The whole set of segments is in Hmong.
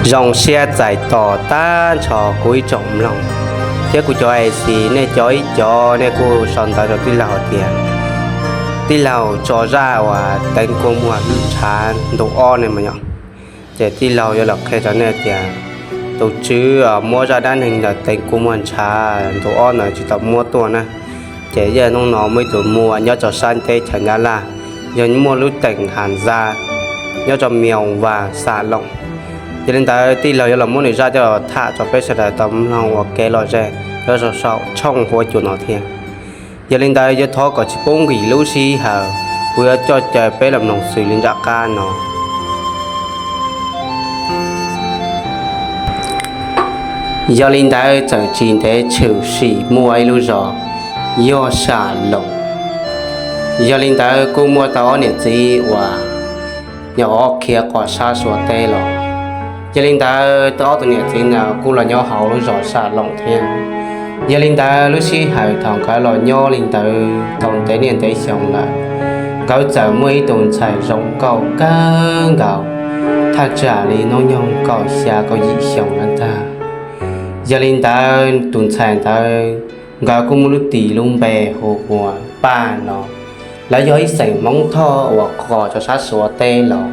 Zoo siab txais tos tag nrho kuv ib tsoom mloog thiab kuv cov A C, nej cov ib cov nej kuj sau ntawv rau tij laug hais tias tij laug tso zaj uas teev kua muag ntshav ntu ob ne mas yog. Ces tij laug yuav los qhia rau nej tias tus tswv muab zaj dab neeg ntawm teev kua muag ntshav ntu ob ntawd tsis tau muab tuaj na. Ces yog hnub no muaj ib tug muam nyob rau sab teb chaws Nyab Laj, yog muaj lub teem Has Zaj, nyob rau Mios Vas Xas Loos. Yog li ntawd tij laug yuav los muab nws zaj coj los tham rau peb sawv daws tau mloog ua kev lom zem rau saum tshooj huab cua no thiab. Yog li ntawd yuav thov kom tsis pub nkim lub sij hawm, kuv yuav coj caw peb los mloog xws li nram qab no. Yog li ntawd txawm tsis ntev tshwm sim muaj ib lub zos yog Sam Loos. Yog li ntawd kuj muaj tau ob niam txiv uas nyuam qhuav khiav qhov sab Suav teb los. Yog li ntawd ob tug niam txiv ntawd kuj los nyob hauv lub zos Sam Loos thiab. Yog li ntawd lub sij hawm thaum nkawd los nyob li ntawd tau ntev niaj ntev xyoo lawm, nkawd txawm muaj ib tug ntxhais zoo nkauj kawg nkaus, thaj tsam li hnub nyoog kaum xya kaum yim xyoo lawm ntag. Yog li ntawd tus ntxhais ntawd nkawd kuj muaj lub tis lub npe hu ua Paj no. Lawv yog ib xeem Hmoob Thoj uas qhov rau sab Suav teb los.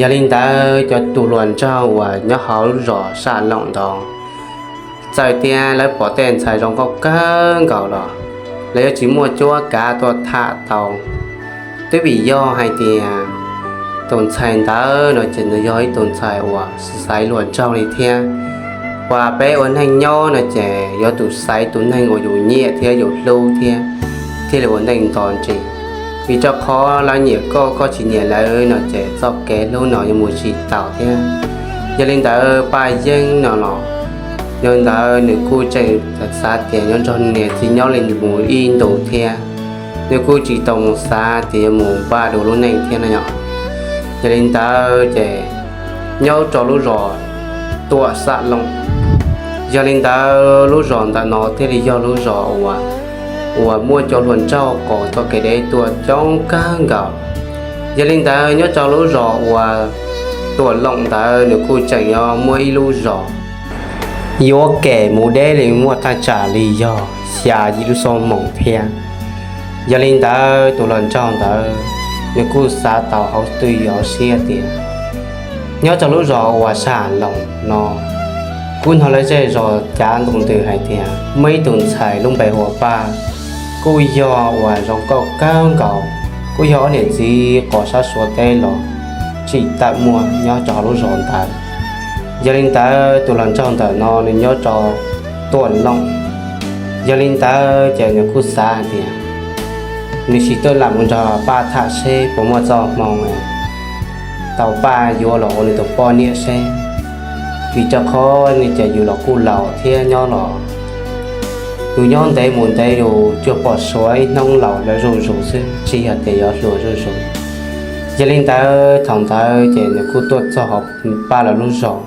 Yog li ntawd cov tus hluas nraug uas nyob hauv lub zos Sam Loos ntawd, txawm tias lawv pom tej ntxhais zoo nkauj kawg nkaus los lawv yuav tsis muaj cuab kav tuaj tham tau. Twb vim yog hais tias tus ntxhais ntawd no ces nws yog ib tus ntxhais uas xaiv luag nraug li thiab. Uas peb ua neeg nyob no ces yuav tsum xaiv tus neeg uas yus nyiam thiab yus hlub thiab, thiaj li ua neej nto ntsis. Vim rau qhov lawv nyiam koj, koj tsis nyiam lawv no ces txoj kev hlub no yuav mus tsis taus thiab. Yog li ntawd Paj Yeeb no los, yog li ntawd nws kuj tseem xav tias yuav nrog niam txiv nyob li mus ib ntus thiab. Nws kuj tsis tau mus xav tias yuav mus npaj dua lub neej thiab no yom. Yog li ntawd ces nyob rau lub zos Tuam Xam Loos, yog li ntawd lub zos ntawm no thiaj li yog lub zos uas, uas muaj cov hluas nraug qhov txoj kev deb tuaj coob kawg nkaus. Yog li ntawd nyob rau lub zos uas Tuam Loos ntawd nws kuj tseem yuav muaj ib lub zos yuav kem mus deb li muaj thaj tsam li yog xya yim lub xuab moos thiab. Yog li ntawd tus hluas nraug ntawd nws kuj xav tau hauv twj ywm hauv siab tias nyob rau lub zos uas Sam Loos no kuj hnov lawv zej zos cav ntuj ntws hais tias muaj ib tus ntxhais lub npe hu ua Paj, kuj yog uas zoo nkauj kawg nkaus, kuj yog ob niam txiv qhov sab Suav teb los tsim tawm muaj nyob rau hauv lub zos ntawd. Yog li ntawd tus hluas nraug ntawm no nws nyob rau Tuam Loos. Yog li ntawd ces nws kuj xav hais tias nws sim tuaj lam mus nrog Paj tham seb puas muaj txoj hmoo tau Paj yuav los ua nws tus poj niam seb. Vim rau qhov nws ces yus los kuj laus thiab nyob los yus nyob ntev mus ntev yus cuag pom Suav ib hnub laus lawv zuj zus xwb, tsis yog tias yuav hluas zuj zus. Yog li ntawd thaum ntawd ces nws kuj tuaj txog hauv Paj lawv lub zos.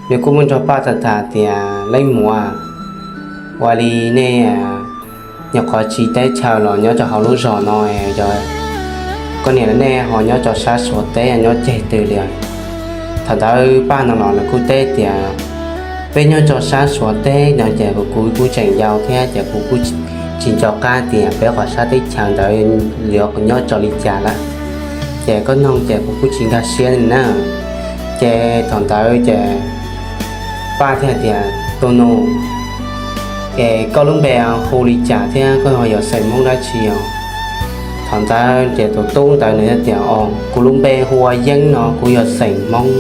Nws kuj muab nrog Paj tham tham tias, Leej muam, ua li nej nyuam qhuav tsiv teb chaws los nyob rau hauv lub zos no, yog koj niam nej ho nyob rau sab Suav teb nyob ceg twg li? Thaum ntawd Paj no los nws kuj teb tias, Peb nyob rau sab Suav teb no ces kuv kuj tseem yau thiab ces kuv kuj tsis nco qab tias peb qhov sab teb chaws ntawd yuav nyob rau li cas lawm. Ces koj noog ces kuv kuj tsis nkag siab li na. Ces thaum ntawd ces Paj thiaj tias, Tus nus, es koj lub npe hu li cas thiab koj ho yog xeem Hmoob dab tsi os? Thaum ntawd ces tus tub ntawd nws thiaj tias, Os, kuv lub npe hu ua Yeeb no, kuv yog xeem Hmoob,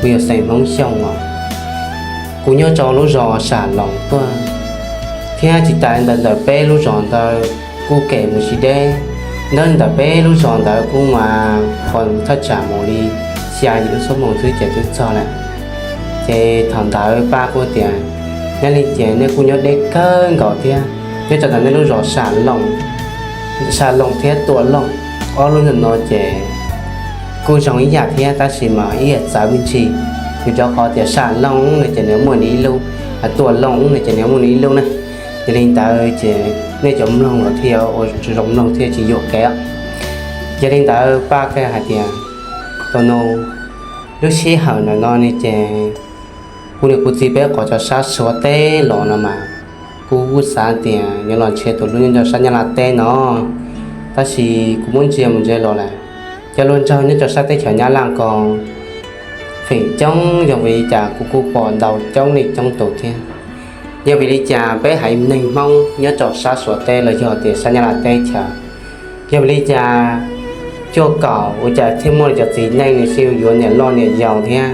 kuv yog xeem Hmoob Xyooj os. Kuv nyob rau lub zos Sam Loos tuaj, thiab tsis tas li ntawd ntawm peb lub zos ntawd kuj kem mus tsis deb, ntawm peb lub zos ntawd kuj mas qhov thaj tsam mus li xya yim lub xuab moos xwb ces twb txog lawm. Ces thaum ntawd Paj kuj tias, Yog li ces nej kuj nyob deb kawg nkaus thiab, nyob rau ntawm nej lub zos Sam Loos, Sam Loos thiab Tuam Loos, ob lub ntawm no ces kuj zoo ib yam thiab tab sis mas ib yam txawv me ntsis, vim rau qhov tias Sam Loos no ces nws muaj nws ib lub, Tuam Loos no ces nws muaj nws ib lub na. Yog li ntawd ces nej cov mloog los thiaj ua zoo mloog thiaj tsis yuam kev. Yog li ntawd Paj thiaj hais tias, Tus nus, Lub sij hawm ntawm no ne ces kuv niam kuv txiv peb qhov cov sab Suav teb los no mas kuv kuj xav tias yuav los nrhiav tus hlub nyob rau sab Nyab Laj teb no, tab sis kuv muab ntsia mus ntsia los lawm, cov hluas nraug nyob rau sab teb chaws Nyab Laj ko feem coob yog vim li cas kuv kuj pom ntau coob li coob tus thiab. Yog vim li cas peb haiv neeg Hmoob nyob rau sab Suav teb los yog tias sab Nyab Laj teb chaws, yog vim li cas cuaj kaum ua cas thiaj muaj cov txiv neej nws thiaj yuav niam loj niam yau thiab?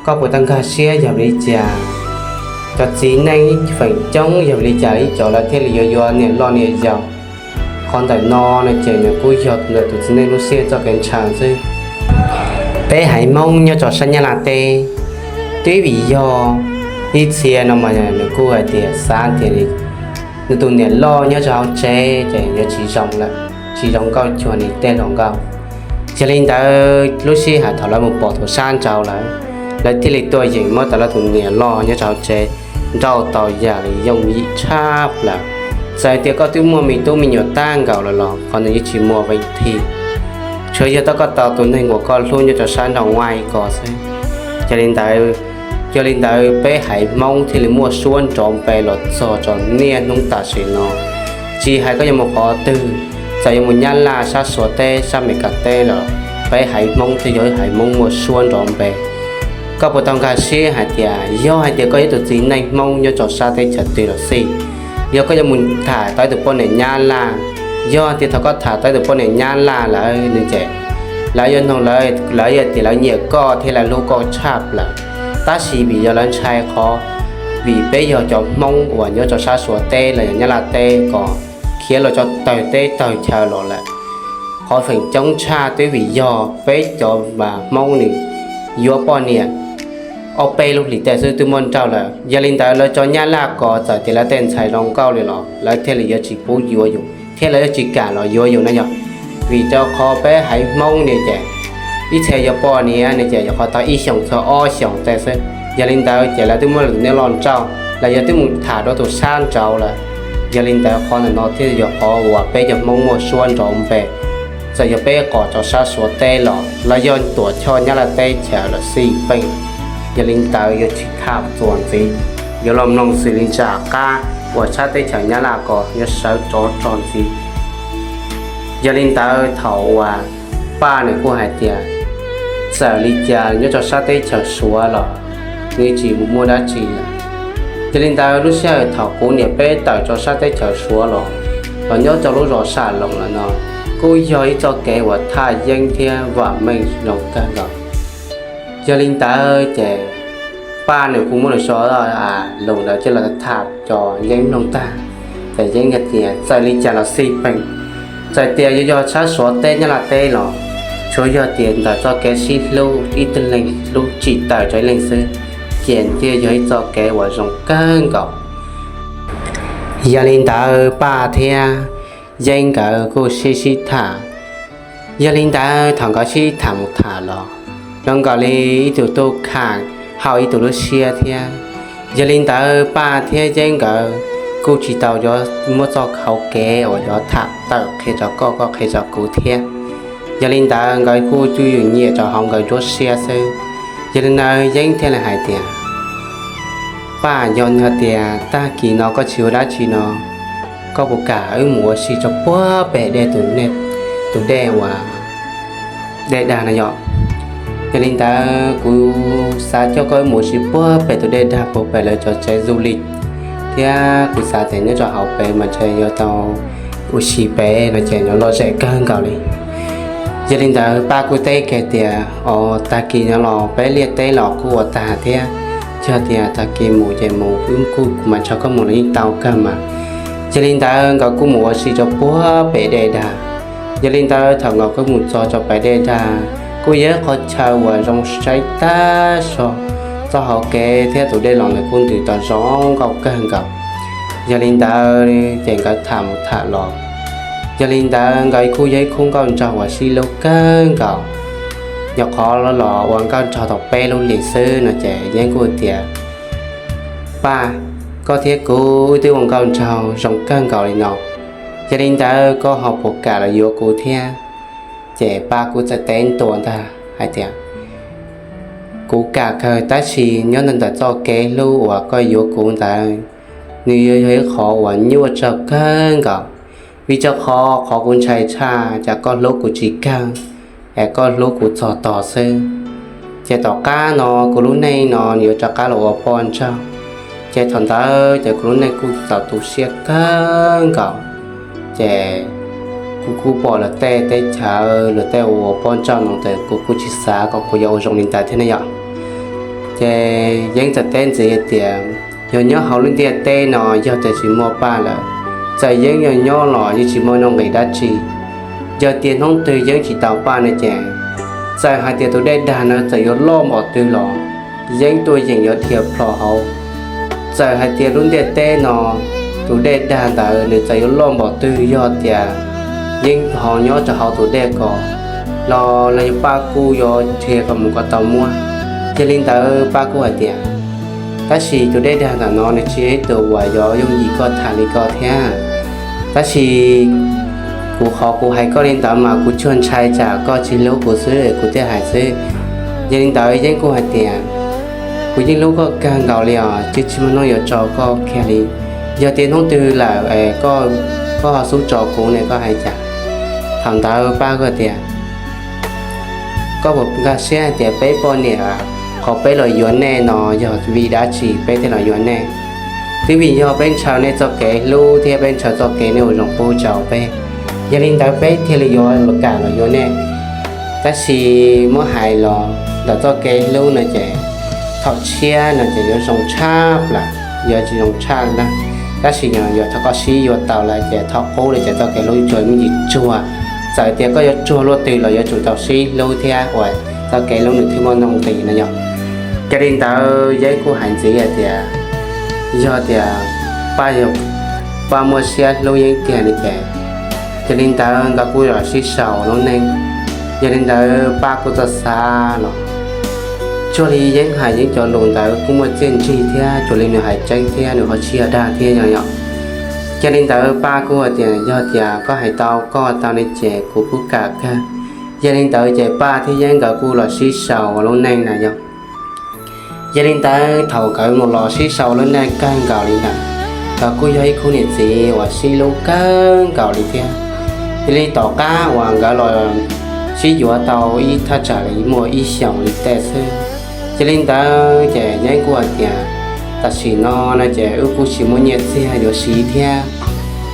Koj puas tau nkag siab yog vim li cas cov txiv neej feem coob yog vim li cas ib cov lawv thiaj li yuav yuav niam loj niam yau? Qhov ntawm no no ces nws kuj yog ntawm tus txiv neej lub siab txoj kev ntshaw xwb. Peb haiv Hmoob nyob rau sab Nyab Laj teb, twb vim yog ib txhia no mas nws kuj hais tias xav tias nws tus niam loj nyob rau hauv tsev ces yuav tsis zoo lawm, tsis zoo nkauj cuag nws tej hluas nkauj. Yog li ntawd lub sij hawm thaum lawv mus pom tus sab nraud lawm, lawv thiaj li tuaj yeem muab tau lawv tus niam loj nyob rau hauv tsev nrauj tau yam li yooj yim tshaj plaws. Txawm tias koj twb muaj me tub me nyuam tag nkaus lawm los qhov ntawd yeej tsis muaj veej thi, tsuas yog tau koj tau tus neeg uas koj hlub nyob rau sab nraum nqaij ko xwb. Yog li ntawd, yog li ntawd peb haiv Hmoob thiaj li muaj suab nrov npe los txog rau niaj hnub tam sim no. Tsis hais koj yuav mus qhov twg, txawm yuav mus Nyab Laj, sab Suav teb, sab Amelikas teb los peb haiv Hmoob thiaj yog ib haiv Hmoob muaj suab nrov npe. Koj puas tau nkag siab hais tias yog hais tias koj yog tus txiv neej Hmoob nyob rau sab teb chaws twg los xij, yog koj yuav mus tham tau ib tus poj niam Nyab Laj, yog tias thaum koj tham tau ib tus poj niam Nyab Laj lawm no ces lawv yuav noog, lawv yuav tias lawv nyiam koj thiab lawv hlub koj tshaj plaws. Tab sis vim yog lawv ntshai qhov, vim peb yog cov Hmoob uas nyob rau sab Suav teb los yog Nyab Laj teb ko khiav los rau tawg teb tawg chaw los lawm. Qhov feem coob tshaj twb vim yog peb cov Hmoob nws yuav poj niam ob peb lub hlis tej xwb twb muab nrauj lawm. Yog li ntawd lawv cov Nyab Laj ko txawm tias lawv tej ntxhais zoo nkauj li los lawv thiaj li yuav tsis pub yuav yus thiab lawv yuav tsis kam los yuav yus na yog. Vim rau qhov peb haiv Hmoob ne ces ib txhia yuav poj niam ne ces yuav qhov tau ib xyoos txog ob xyoos tej xwb. Yog li ntawd ces lawv twb muab lawv tus niam loj nrauj los yog twb mus tham rau tus sab nraud lawm. Yog li ntawd qhov ntawm no thiaj yog qhov uas peb cov Hmoob muaj suab nrov npe. Txawm yog peb qhov rau sab Suav teb los los yog tuam choj Nyab Laj teb chaws los xij peem. Yog li ntawd yuav tsis tham txuas ntxiv, yuav los mloog xws li ntsam qab uas sab teb chaws Nyab Laj ko yuav sawv rov txog ntxiv. Yog li ntawd thaum uas Paj nws kuj hais tias txawm li cas nyob rau sab teb chaws Suav los nws tsis mus muaj dab tsi lawm. Yog li ntawd lub sij hawm thaum kuv niam peb tawm rau sab teb chaws Suav los, los nyob rau lub zos Sam Loos lawm no kuj yog ib txoj kev uas thaj yeeb thiab vam meej zoo kawg nkaus. Yog li ntawd ces Paj nws kuj muab nws so lus ntawd coj los tham cov yeeb mloog tag, ces yeeb hais tias txawm li cas los xij peem, txawm tias yuav yog sab Suav teb Nyab Laj teb los tsuav yog tias ntawm txoj kev sib hlub ib tug leeg hlub tsim tawm rau ib leeg xwb, ces thiaj yog ib txoj kev uas zoo kawg nkaus. Yog li ntawd Paj thiab yeeb nkawd kuj sib sib tham. Yog li ntawd thaum nkawd sib tham mus tham los, zoo nkaus li ib tug tuj kham hauj ib tug lub siab thiab. Yog li ntawd Paj thiab yeeb nkawd kuj tsis tau yuav muab txoj hauv kev uas yuav tham tawm qhia rau koj, koj qhia rau kuv thiab. Yog li ntawd nkawd kuj twb yuav nyiam rau hauv nkawd nruab siab xwb. Yog li ntawd yeeb thiaj li hais tias, Paj, yog tias tag kis no koj tsis ua dab tsi no, koj puas kam wb mus ua si rau puag pem dej, tus dej uas dej dag no yog? Yog li ntawd kuv xav coj koj wb mus ua si puag pem tus dej dag puag pem lawv cov tsev du lịch, thiab kuv xav tias nyob rau hauv pem mas ntshe yuav tau ua si pem no ces yuav lom zem kawg nkaus li. Yog li ntawd Paj kuj teb kiag tias, Os, tag kis no los peb liaj teb los kuj ua tag thiab, yog tias tag kis mus ces mus, wb kuj mas nrog koj mus los yeej tau kawg mas. Yog li ntawd nkawd kuj mus ua si rau puag pem dej dag. Yog li ntawd thaum nkawd kuj mus txog rau pem dej dag, kuj yog ib qhov chaw uas zoo saib tag zog, txoj hauv kev thiab tus dej los ntawd kuj ntws tau zoo nkauj kawg nkaus. Yog li ntawd ces nkawd tham mus tham los, yog li ntawd nkawd kuj yog ib khub nkauj nraug uas sib hlub kawg nkaus. Yog qhov los ua nkauj nraug tau peb lub hlis xwb no ces yeeb kuj tias, Paj, koj thiab kuv wb twb ua nkauj nraug zoo kawg nkaus li no, yog li ntawd koj ho puas kam los yuav kuv thiab? Ces Paj kuj txawm teb ntua ntag hais tias, Kuv kam kawg tab sis nyob ntawm txoj kev hlub uas koj yuav kuv ntawd, nws yog ib qhov uas nyuaj tshaj kawg nkaus, vim rau qhov qhov kuv ntshai tshaj ces koj hlub kuv tsis kawg, es koj hlub kuv txog tog xwb. Ces tom qab no kuv lub neej no nws yuav rov qab los ua poj nrauj, ces thaum ntawd ces kuv lub neej kuj txaus tu siab kawg nkaus. Ces kuv kuj pom lawv tej teb chaws lawv tej ua poj nrauj no ces kuv kuj tsis xav kom kuv yuav ua zoo li ntawd thiab ne yom. Ces Yeeb txawm teb ntxiv hais tias, yog nyob hauv lub ntiaj teb no yog tias tsis muaj Paj lawm, txawm Yeeb yog nyob los yeej tsis muaj nuj nqis dab tsi. Yog tias hnub twg Yeeb tsis tau Paj no ces, txawm hais tias tus dej dag no txawm yuav loj npaum twg los Yeeb tuaj yeem yuav dhia plho hauv. Txawm hais tias lub ntiaj teb no tus dej dag ntawd nws txawm yuav loj npaum twg, yog tias Yeeb ho nyob rau hauv tus dej ko los los yog Paj kuj yuav dhia kom mus kom tau muab. Yog li ntawd Paj kuj hais tias, tab sis tus dej dag ntawm no nws tsis yog ib tug uas yuav yooj yim koj tham li ko thiab. Tab sis kuv qhov kuv hais koj li ntawd mas kuv tsuas ntshai tsam koj tsis hlub kuv xwb kuv thiaj hais xwb. Yog li ntawd Yeeb kuj hais tias, kuv yeej hlub koj kawg nkaus li os, tsis muaj hnub yuav tso koj kiag li. Yog tias hnub twg lawm koj ho xub tso kuv ne koj hais cas? Thaum ntawd Paj kuj tias, koj puas nkag siab hais tias peb poj niam qhov peb los yuav nej no yog vim dab tsi peb thiaj los yuav nej? Twb vim yog peb ntshaw nej txoj kev hlub thiab peb ntshaw txoj kev nej ua zoo pub rau peb, yog li ntawd peb thiaj li yuav kam los yuav nej. Tab sis muab hais los ntawm txoj kev hlub no ces thaum tshiab no ces yuav zoo tshaj plaws, yuav tsis zoo tshaj na. Tab sis yog thaum koj sib yuav tau lawm ces thaum qub li ces txoj kev hlub yuav tsum muaj ntsis tsuag. Txawm tias koj yuav tsuag luaj twg los yuav tsum tau sib hlub thiab uas txoj kev hlub nws thiaj muaj nuj nqis no yom. Yog li ntawd Yeeb kuj hais ntxiv hais tias, yog tias Paj, Paj muaj siab hlub Yeeb tiag li ces, yog li ntawd nkawd kuj los sib sau lub neej. Yog li ntawd Paj kuj txawj xav los, tsuas li Yeeb hais Yeeb cov lus ntawd kuj muaj txiaj ntsig thiab, tsuas li nws hais tseeb thiab nws ho tsis yog dag thiab yom. Yog li ntawd Paj kuj tias, yog tias koj hais tau koj tau li ces kuv kuj kam kawg. Yog li ntawd ces Paj thiab Yeeb nkawd kuj los sib sau ua lub neej na yom. Yog li ntawd thaum nkawd mus los sib sau lub neej kawg nkaus li ntawd, nkawd kuj yog ib khub niam txiv uas sib hlub kawg nkaus li thiab. Yog li tom qab uas nkawd los sib yuav tau ib thaj tsam li muaj ib xyoos li tej xwb. Yog li ntawd ces Yeeb kuj hais tias, tam sim no no ces wb kuj tsis muaj nyiaj txiag yuav siv thiab,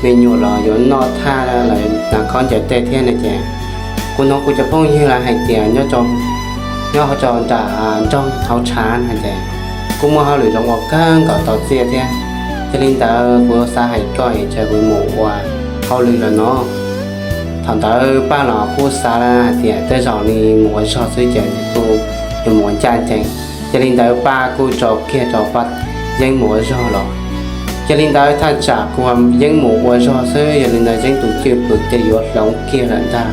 me nyuam los yuav noj thaj los hnav khaub ncaws tej thiab no ces, kuv hnov kuv cov phooj ywg lawv hais tias nyob hauv nram nroog hauv tshav no ces kuj muaj hauj lwm zoo ua kawg nkaus tau txiaj thiab. Yog li ntawd kuv xav hais koj es cia kuv mus ua hauj lwm lawm no. Thaum ntawd Paj los kuj xav hais tias tej zaum li mus ua zog xwb ces kuj yuav mus ua ncaj ncees. Yog li ntawd Paj kuj tso kiag rau Paj, Yeeb mus ua zog los. Yog li ntawd thaj tsam kuj Yeeb mus ua zog xwb, yog li ntawd Yeeb tus cwj pwm ces yuav hloov kiag lawm ntag.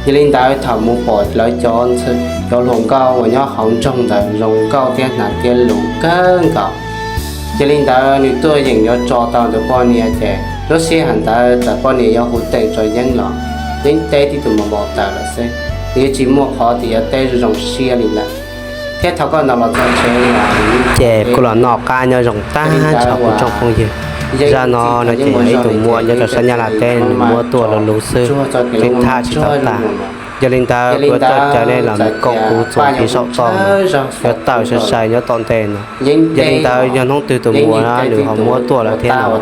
Yog li ntawd thaum mus pom lawv cov, cov hluas nkauj uas nyob hauv nroog ntawd zoo nkauj thiab hnav tiab luv kawg nkaus. Yog li ntawd nws tuaj yeem yuav tso tau tus poj niam ces lub sij hawm ntawd txawm poj niam yuav hu teem rau Yeeb los, Yeeb teb tib tug npau npau taws lawm xwb, nws yuav tsis muaj qhov tias yuav teb zoo siab li lawm. Thiab thaum koj ntawd los txog tsev ces kuj los noj qab nyob zoo tag nrho kuv tsoom phooj ywg. Zaj no no ces yog ib tug muam nyob rau sab Nyab Laj teb nws muab tuaj luv luv xwb, yeej tham tsis tau tas. Yog li ntawd kuv yuav coj caw nej los koom kuv txuas ntxiv saum toj, yuav tawm sai sai nyob tom ntej no. Yog li ntawd yog hnub twg tus muam no nws ho muab tuaj lawm thiab no,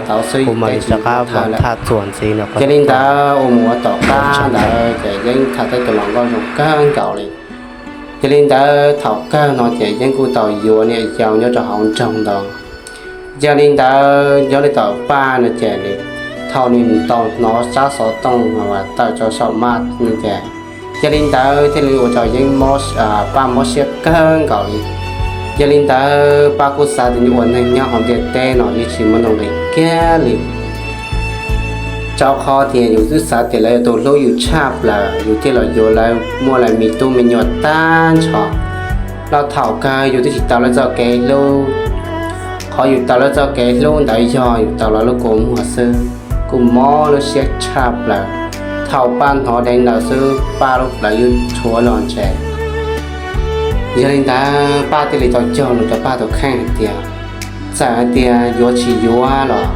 kuv mam li rov qab los tham txuas ntxiv no. Yog li ntawd ua mus ua tom qab ntawd ces Yeeb tham tau tus hluas nkauj zoo kawg nkaus li. Yog li ntawd thaum kawg no ces Yeeb kuj tau yuav niam yau nyob rau hauv nroog ntawd. Yog li ntawd nyob li tom Paj no ces thaum nws tau hnov tsab xov tooj uas tawm rau saum maj no ces, yog li ntawd thiaj li ua rau Yeeb, Paj mob siab kawg nkaus li. Yog li ntawd Paj kuj xav tias ua neeg nyob hauv ntiaj teb no yeej tsis muaj nuj nqis kiag li. Rau qhov tias yus twb xav tias lawv yog tus hlub yus tshaj plaws yus thiaj los yuav lawv muaj lawv me tub me nyuam tag nrho. Los thaum kawg yus twb tsis tau lawv txoj kev hlub. Qhov yus tau lawv txoj kev hlub ntawd yog yus tau lawv lub kua muag xwb, kuj mob lub siab tshaj plaws. Thaum Paj hnov dheev ntawd xwb Paj lub plawv yeej rhuav los ntses. Yog li ntawd Paj thiaj li tau cog lus rau Paj tus kheej hais tias, txawm hais tias yuav tsis yuav los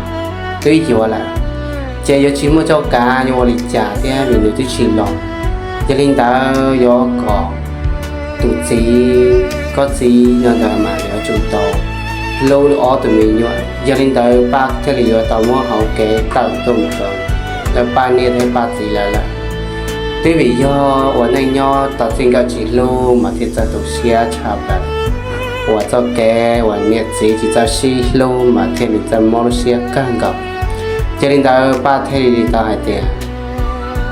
twb yuav lawm, ces yuav tsis muaj txoj kev yuav ua li cas thiab vim nws twb tsis los. Yog li ntawd yuav kom tus txiv, koj txiv no ntawd mas yuav tsum tau hlub ob tug me nyuam. Yog li ntawd Paj thiaj li yuav tau muab hauv kev tawm tuaj mus rau Paj niam thiab Paj txiv lawv lawm. Twb vim yog ua neej nyob tau txij nkawm tsis hlub mas thiaj txawj tu siab tshaj plaws. Ua txoj kev uas niam txiv tsis txawj sib hlub mas thiaj li txawj mob lub siab kawg nkaus. Yog li ntawd Paj thiaj li tau hais tias,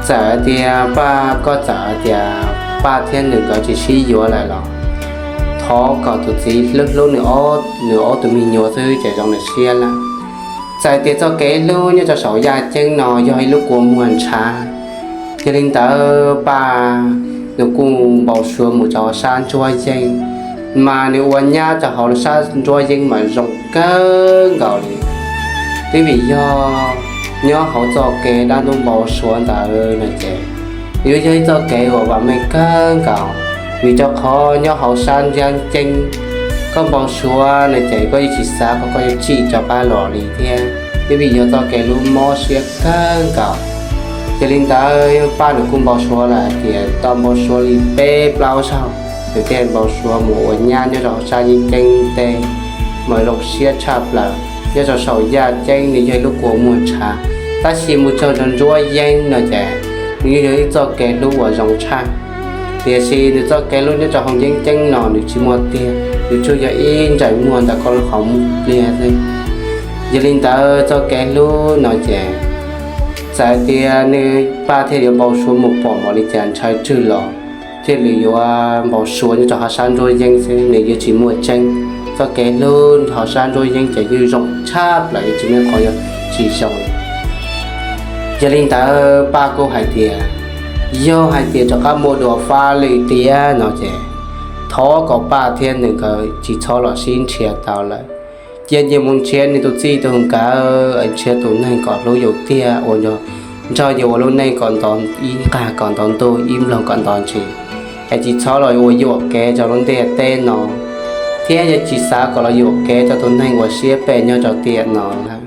txawm tias Paj, koj txawm hais tias Paj thiab nws nkawd tsis sib yuav lawm los thov kom tus txiv hlub hlub nws, nws ob tug me nyuam xwb ces zoo nws siab lawm. Txawm tias txoj kev hlub nyob rau saum yaj ceeb no yog ib lub kua muag ntshav. Yog li ntawd Paj nws kuj npau suav mus rau sab ntsuab yeeb, mas nws ua nyab rau hauv sab ntsuab yeeb mas zoo kawg nkaus li. Twb vim yog nyob hauv txoj kev dab ntub npau suav ntawd no ces yuav yog ib txoj kev uas vam meej kawg nkaus, vim rau qhov nyob hauv sab ntsuab yeeb koj npau suav no ces koj yeej tsis xav kom koj yuav tsim rov qab los li thiab. Twb vim yog txoj kev hlub mob siab kawg nkaus. Yog li ntawd Paj nws kuj npau suav lawm hais tias tau npau suav li peb plaub zaug, nws thiaj npau suav mus ua nyab nyob rau hauv sab yeeb ceeb teb, mas zoo siab tshaj plaws. Nyob rau saum yaj ceeb nws yog ib lub kua muag ntshav, tab sis mus txog rau ntsuab yeeb no ces nws yeej yog ib txoj kev hlub uas zoo tshaj. Tiam sis nws txoj kev hlub nyob rau hauv yeeb ceeb no nws tsis muaj tiag, nws tsuas yog ib ntsais muag ntawm koj lub qhov muag pliag xwb. Yog li ntawd txoj kev hlub no ces txawm tias nws Paj thiaj yuav npau suav mus pom npaum li cas ntshaw tswg los thiaj li yuav npau suav nyob rau hauv sab ntsuab yeeb xwb, nws yuav tsis muaj tseeb. Txoj kev hlub hauv sab ntsuab yeeb ces yeej zoo tshaj plaws, yeej tsis muaj qhov yuav tsis zoo. Yog li ntawd Paj kuj hais tias, yog hais tias rov qab muaj dua fab lwm tiam no ces thov kom Paj thiab nws nkawd tsis txhob los sib nrhiav tau lawm. Cia nyias mus nrhiav nws tus txij tus nkawm, nrhiav tus neeg kom hlub yus tiag, ua nrog yus ua lub neej kom ntov ib nqag kom ntov ntuj, ib nploog kom ntov ntsis, es tsis txhob los ua yuam kev rau lub ntiaj teb no, thiab yeej tsis xav kom los yuam kev rau tus neeg uas siab phem nyob rau tiam no lawm.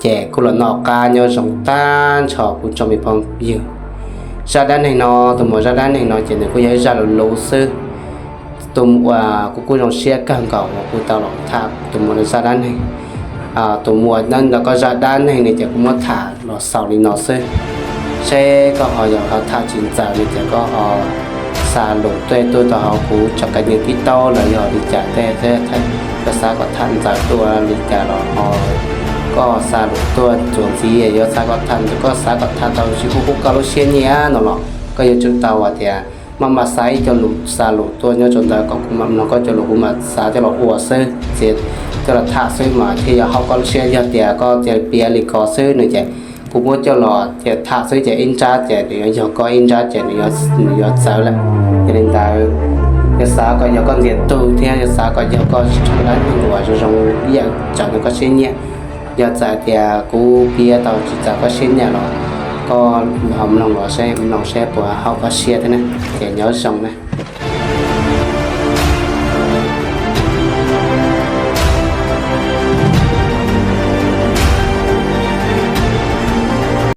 Ces kuj los noj qab nyob zoo tag nrho kuv tsoom me phooj ywg. Zaj dab neeg no, tus muam zaj dab neeg no ces nws kuj yog ib zaj luv luv xwb. Tus muam, kuv kuj zoo siab kawg nkaus uas kuv tau los tham tus muam zaj dab neeg. Tus muam no ntawm koj zaj dab neeg no ces kuv muab tham los xaus li no xwb. Seb koj ho yog ho tham tsis ntxaws no ces koj ho xa lus tuaj tuaj rau hauv kuv tsoom kab nyeem TikTok los yog li cas tej, koj xav kom tham ntxaws dua li cas los ho koj xa lus tuaj txuas ntxiv, yuav xav kom tham ntxaws, koj xav kom tham tau tsis pub koj lub siab nyiam no los koj yuav tsum tau hais tias maj mam xa ib co lus, xa lus tuaj nyob rau ntawd kom kuv mam mloog koj cov lus kuv mam xav coj los ua xwb, txiav coj los tham xwb mas thiaj yuav haum koj lub siab. Yog tias koj txiav piav li ko xwb no ces kuv muab coj los ces tham xwb ces ib nrab ces nws yuav yog koj, ib nrab ces nws yuav txawv lawm. Yog li ntawd, yog xav kom yog koj ntxias tug thiab yog xav kom yog koj tsoom dab neeg uas zoo zoo ib yam tsav nws koj siab nyiam, yog txawm tias kuv piav tau tsis txaus koj siab nyiam los koj ho mloog los seb, mloog seb puas haum koj siab thiab na. Ces nyob zoo na.